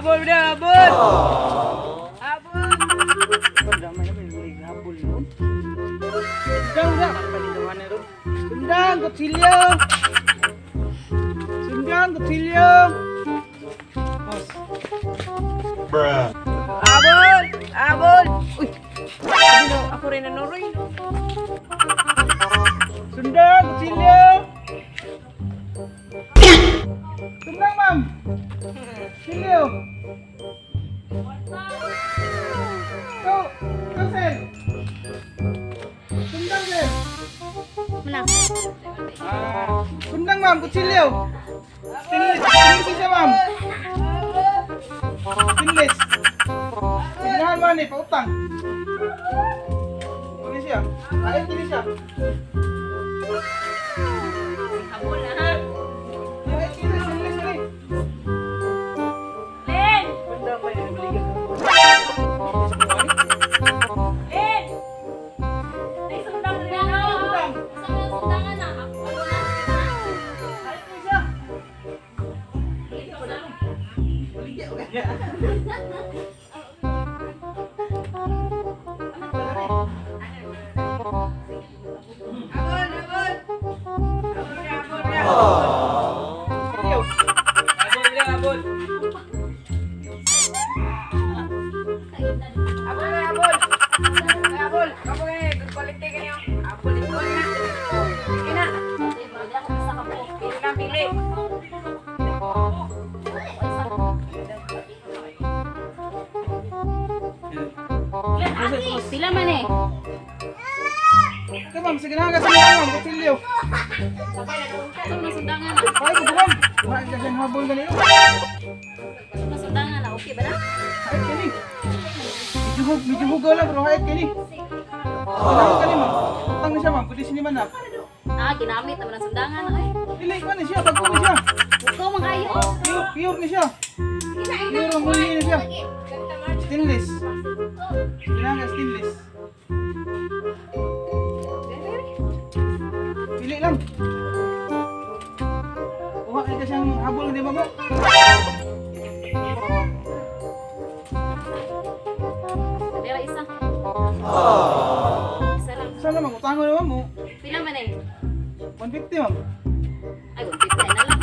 Habol na, habol! Habol! Pandamay na may habol noon. Sundang na. Panindawan na ron. Sundang, kutsilyo! Sundang, kutsilyo! Boss. Bruh. Habol! Habol! Uy! Sabi no, ako rin nanuroy. Sundang, kutsilyo! Sundang, ma'am! Kutsilyo! Go! Go, sir! Sundang, sir! Mana? Ah, sundang, ma'am, kutsilyo! Stainless, stainless siya, ma'am! Stainless! Tignahan mo ni, pautang! Kini siya? Ay, kini siya. Habol na ha. Ay, kini, stainless ni. Len! Pandamay na nabaligan. Len! Ay, sundang na na. Sundang. Saan ang sundangan na? Ano na? Ay, kini siya. Baligya o kanya. Habol! Habol! Habol na, habol na, habol! Kutsilyo. Habol na, habol! Habol na, habol! Habol! Habol eh, good quality kayo. Habol, habol na. Sige na. Pili lang, pili. Pila man eh. Ito, ma'am, sige na, kasi na, ma'am, kutsilyo. Saan ang sundangan na? Ay, ko, ma'am. Wala ka siyang habol ganito. Saan ang sundangan na? Okay ba na? Ay, kini. Medyo hug, medyo hugaw lang, pero hayat kini. Kailangan kani, ma'am. Utang na siya, ma'am. Pwede siniman na. Ah, ginamit naman ang sundangan na eh. Dili man ni siya, pagko ni siya. Ikaw man kayo. Pure, pure ni siya. Pure ang huli ni siya. Stainless. Kailangan stainless. Pili lang. Kuha ka siyang habol ni mamo. Pero isa. Isa lang. Sana ma'am, utangon naman mo. Pila man eh. 150, ma'am. Ay, 150 na lang.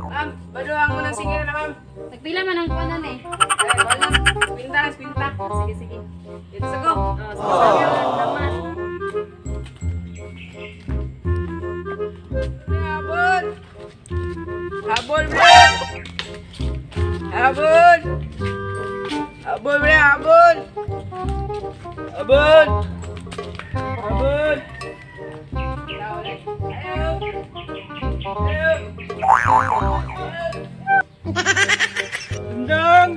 Ma'am, baduhan mo ng singil na, ma'am. Nagpila man ang kuwanan eh. Ay, wala. Pinta, pinta. Sige, sige. Dito sa go. Oh, sige, sige. Salamat. Habol! Habol, bre! Habol! Habol, bre! Habol! Habol! Habol! Ayaw! Ayaw! Sundang!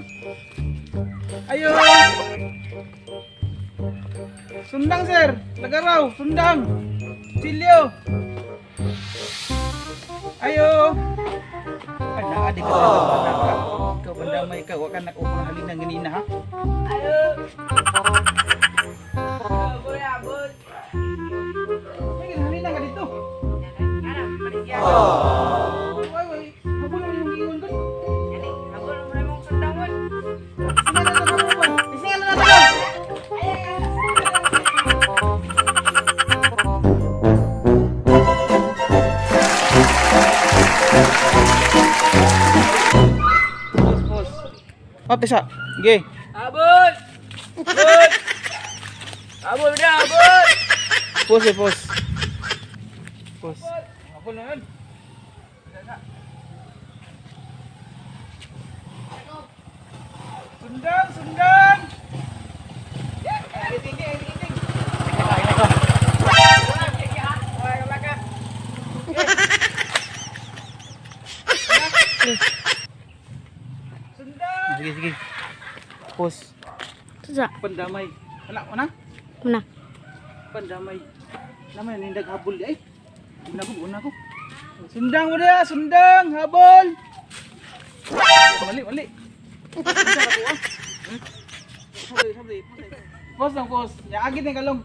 Ayo! Sundang, sir! Lagaraw! Sundang! Silyo! Ayo! Ay, naadi ka talaga bata ka. Ikaw bandamay ka. Huwag ka nag-upang halina ganina ha. Ayaw! Habol, habol! May halina ka dito. Ano, maligyan. Ay, ay, habol na yung iwan ko. Yani, habol mo na mong sundangon. Singa na na ba? Singa na na ba? Pos, pos. Oh, tisa. Ge. Habol! Habol! Habol na, habol! Pos, eh, pos. Pos. Habol na yun. Sundang, sundang! Ay, tingin, ay, tingin. Sundang! Sige, sige. Pos. Tusa. Pandamay. Wala, wala? Muna. Pandamay. Naman yung naghabol ay. Una ko, una ko. Sundang mo na, sundang, habol. Mali, mali. Unsa ka ko, ah? Hmm? Sabi, sabi, pos lang, pos. Yaagin na kalong.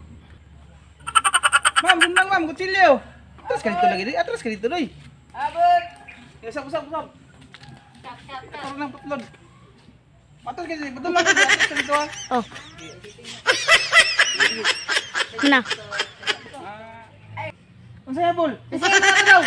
Ma'am, sundang ma'am, kutsilyo. Atras ka dito lagi, atras ka dito doy. Habol! Usap, usap, usap. Ito lang putlon. Matol kayo, matol lang kayo. Sa dito ah. Oh. Muna. Unsa habol? Unsa na daw?